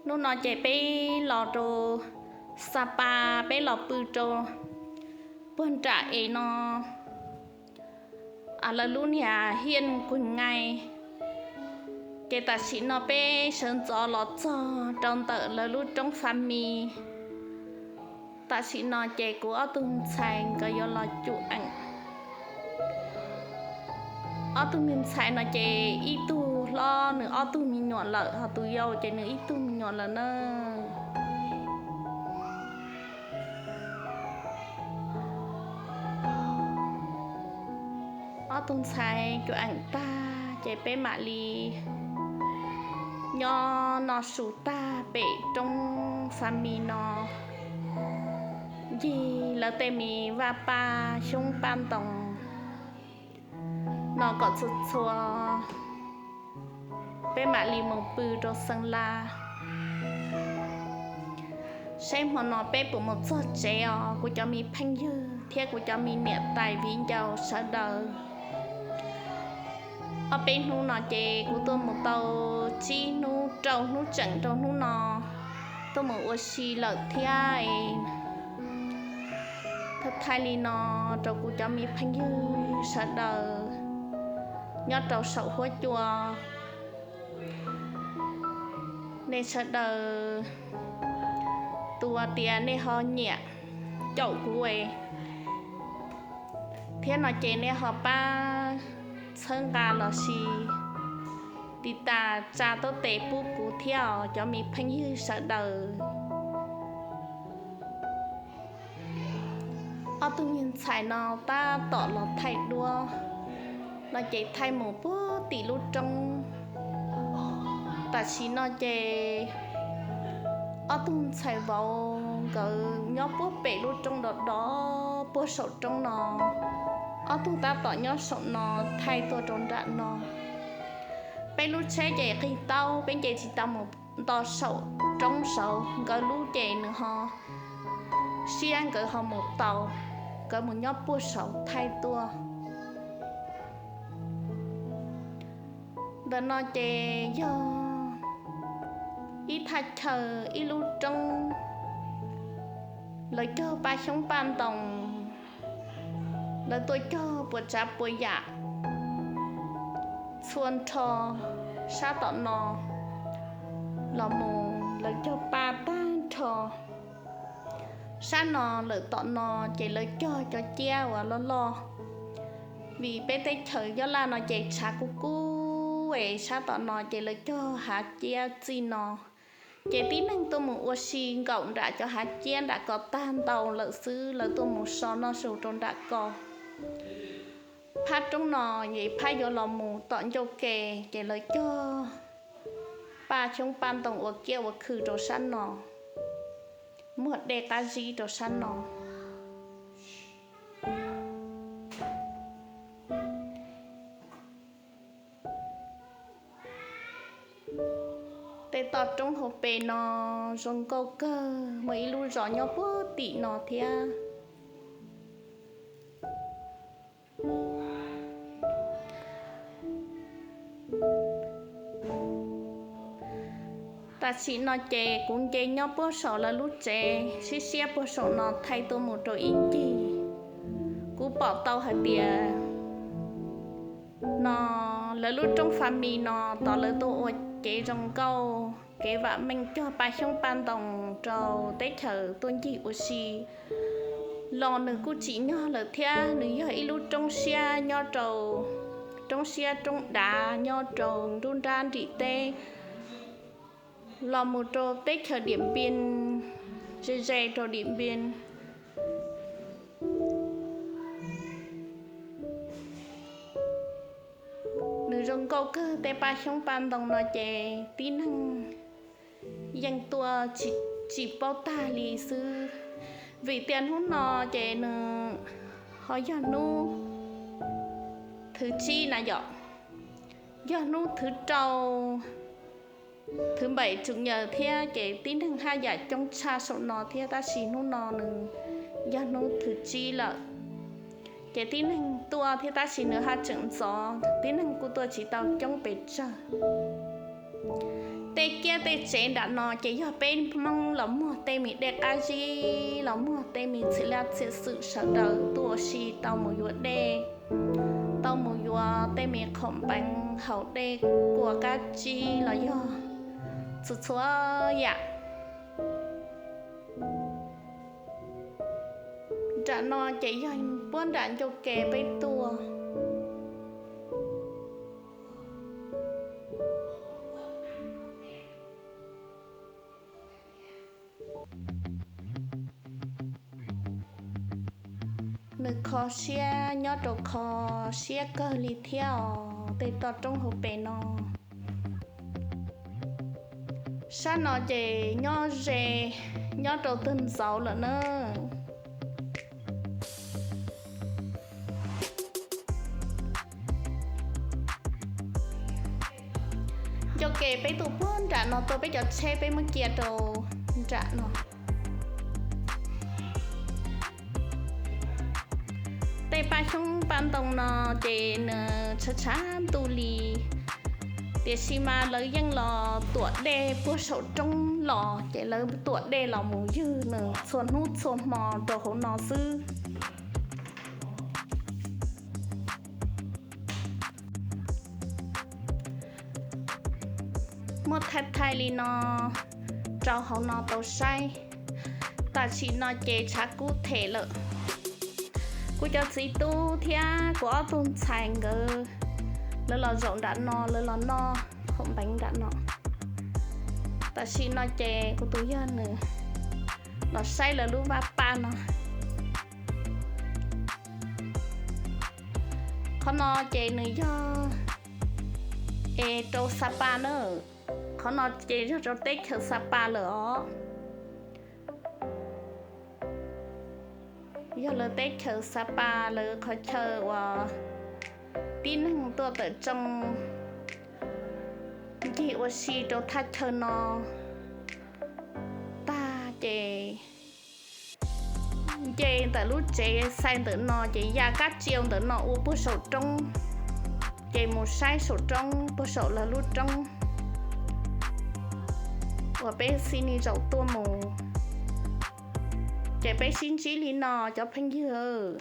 Hnub no ces peb los rau Sapa, peb los pw rau puag nram es no, lawv lub niag hiaj nkuj ngai. Ces tam sim no peb sawv ntxov los txog rau ntawm lawv lub roob Fami. Tam sim no ces kuv ob tug ntxhais nkawd yuav los cum eem. Ob tug me ntxhais no ces ib tug hlob nws ob tug me nyuam lawm, ho tus yau ces nws ib tug me nyuam lawm na. Ob tug ntxhais cum eem tag ces peb mam li nyob noj su tag pem roob Fami no, ncig lawv tej me vaj paj xyoob paj ntoo no kom txhua txhua, peb mam li mus pw rau Xeev Las. Saib hmo no peb puas mus txog tsev os kuv cov me phooj ywg thiab kuv cov me niam tais viv ncaus sawv daws. Ob peb hnub no ces kuv tuaj mus tau tsib hnub rau hnub tseem rau hnub no tuaj mus ua si lawm thiab. Thaij thaij li no rau kuv cov me phooj ywg sawv daws nyob rau saum huab cua. Nej sawv daws, tus uas tias nej ho nyiam caum kuv thiab no ces nej ho pab txhawb nqa los sis tiv tas tsa tuab tes pub kuv thiab os cov me phooj ywg sawv daws. Ob tug me ntxhais no tab tom los thaij duab no ces thaij mus puag tim lub roob. Tam sim no ces ob tug ntxhais vauv nkawd nyob puag pem lub roob dov dov puag saum roob no, ob tug tab tom nyob saum no thaij tuaj rau nram no. Peb lub tsheb ces qig taub, peb nce tsis tau mus nto saum roob saud, nkawd lub ces nws ho siab nkawd ho mus tau, nkawd mus nyob puag saud thaij tuaj. Ntawm no ces yog ib thaj chaw ib lub roob, lawv cog paj xyoob paj ntoo, lawv tuaj cog puas tsav puas yam txhua nrho sab tom no los mus lawv cog paj tag nrho. Sab no lawm tom no ces lawv cog cov ciab uas loj loj, vim peb teb chaws Yob Laj no ces tshav kub kub es sab tom no ces lawv cog hav ciab txij no. Ces tib neeg tuaj mus ua si nkaum nram cov hav ciab nram ko tag ntau lawm xwb, lawv tuaj mus so noj su rau nram ko. Phab roob no es phab yuav los mus tom ncauj ke, ces lawv cog paj xyoob paj ntoo ua kiab ua khw rau sab no, muag dej qab zib rau sab no. Tej toj roob hauv pes no zoo nkauj kawg, muaj ib lub zos nyob puag tim no thiab. Tam sim no ces kuv nce nyob puag saum lawv lub tsev siab siab puag saum no thaij tuaj mus rau ib ncig. Kuv pom tau hais tias no lawv lub roob Fami no tod lawv tuaj ua kev zoo nkauj kev vam meej cog paj xyoob paj ntoo rau teb chaws tuaj ncig ua si los nws kuj tsim nyog lawm thiab. Nws yog ib lub roob siab nyob rau, roob siab roob dav nyob rau nruab nrab nrim teb los mus rau teb chaws Diam Npia, ze ze rau Diam Npia. Nws zoo nkauj kawg, tej paj xyoob paj ntoo no ces tib neeg yeej tuaj tsis paub tag li xwb, vim tias hnub no ces nws ho yog hnub thwv tsib na yom, yog hnub thwv rau, thwv npaim tsum nyaws thiab ces tib neeg haj yam coob tshaj saum no thiab, tab sis hnub no nws yog hnub thwv tsib lawm, ces tib neeg tuaj thiab tab sis nws haj tseem ntxov, tib neeg kuj tuaj tsis tau coob pes tsawg. Tej kiab tej tsev nram no ces yog peb Hmoob los muag tej me dej qab zib, los muag tej me txhia laj txhia xwm sawv daws tuaj ua si tau mus yuav dej, tau mus yuav tej me qhaum npeev haus dej kua qab zib los yog txhua txhua yam. Nram no ces yog puab nram ncauj ke peb tuaj. Nws kho siab nyob rau kho siab kawg li thiab os, tej toj roob hauv pes no. Sab no ces nyob ze, nyob rau twg ntxauv lawm na. Ncauj ke peb tuaj puag nram no tuaj, peb cov tsheb peb muab cia rau nram no. Tej paj xyoob paj ntoo no ces nws tshav tshav ntuj li, tiam sis mas lawv yeej los tuam dej puag saum roob los, ces lawv tuam dej los mus ywg nws txhua hnub txhua hmo rau hauv no xwb. Muab thaij thaij li no rau hauv no tau saib. Tam sim no ces tshav kub them lawm. Kuv cov txiv tub thiab kuv ob tug ntxhais nkawd, lawv los zaum nram no, lawv los noj qhaum npeev nram no. Tam sim no ces kuv tus yawg nws los saib lawv lub vaj paj no. Qhov no ces nws yog es rau Sapa na. Qhov no ces yog rau teb chaws Sapa lawm os. Yog lawv teb chaws Sapa lawv qhov chaw uas tib neeg tuaj tawm tsoo ncig ua si rau thaj chaw no tag ces nce ntawm lub tsev xais ntawm no ces ya kab tsiau ntawm no ua puag saum roob, ces mus saib saum roob puag saum lawv lub roob uas peb xib ni zaum tuaj mus. Ces peb sib ntsib li no cov phooj ywg.